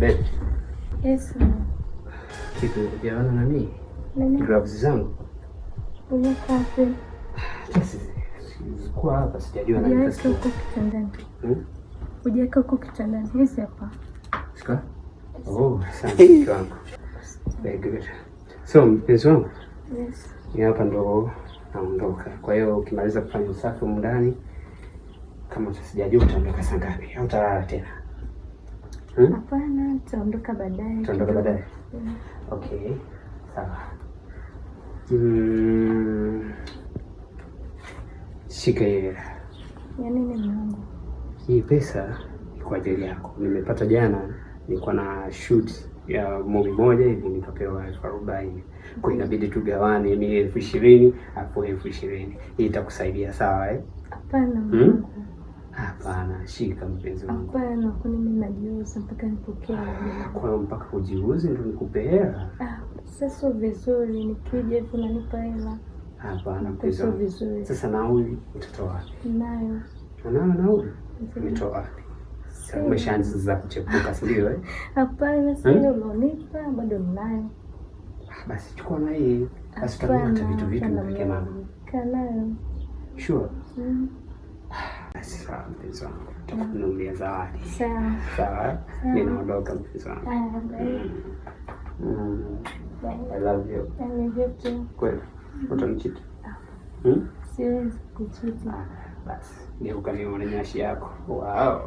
Babe. Yes. Kitu hujaona nani? Nani? Gloves zangu. Uliweka wapi? Kwa hapa sijajua nani Hujaweka huko kitandani. Hmm? Hujaweka huko kitandani. Hizi hapa. Sika? Oh, asante mke wangu. Very good. So, mpenzi wangu, Yes. ni hapa ndo naondoka. Kwa hiyo ukimaliza kufanya usafi humu ndani, kama sijajua utaondoka saa ngapi au utalala tena? Hmm? Hapana, tutaondoka baadaye. Utaondoka baadaye? Yeah. Okay, sawa. Shika hii hela. Ya nini mume wangu? Hii pesa ni kwa ajili yako. Nimepata jana, nilikuwa na shoot ya movie moja hivi nikapewa 40,000. Kwa hiyo inabidi tugawane, mi 20,000 afu 20,000. Hii itakusaidia sawa eh? Hapana mume Hmm? wangu. Hapana, shika mpenzi wangu. Hapana, kwani mimi najiuza mpaka nipokee hela? Kwa hiyo mpaka ujiuze ndo nikupe hela? Ah, sasa sio vizuri nikija hivi unanipa hela. Hapana mpenzi Sio wangu. vizuri. Sasa nauli utatoa wapi? Nayo. Unayo nauli? Umetoa wapi? Umeshaanza sasa kuchepuka, si ndio eh? Hapana, sasa Hmm? ile ulionipa bado ninayo. Ah, basi chukua na hii. Basi utanunua hata vitu vitu Hapana, mpelekee mama. Kaa nayo. Sure. Mm. Basi sawa mpenzi wangu. Nitakununulia zawadi. Sawa. Sawa? Ninaondoka mpenzi wangu. Haya, bye. I love you. I love you too. Kweli. Utanicheat? Hmm? Siwezi kucheat. Ah, basi geuka nione nyashi yako. Wow.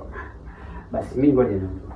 Basi mimi ngoja niondoke.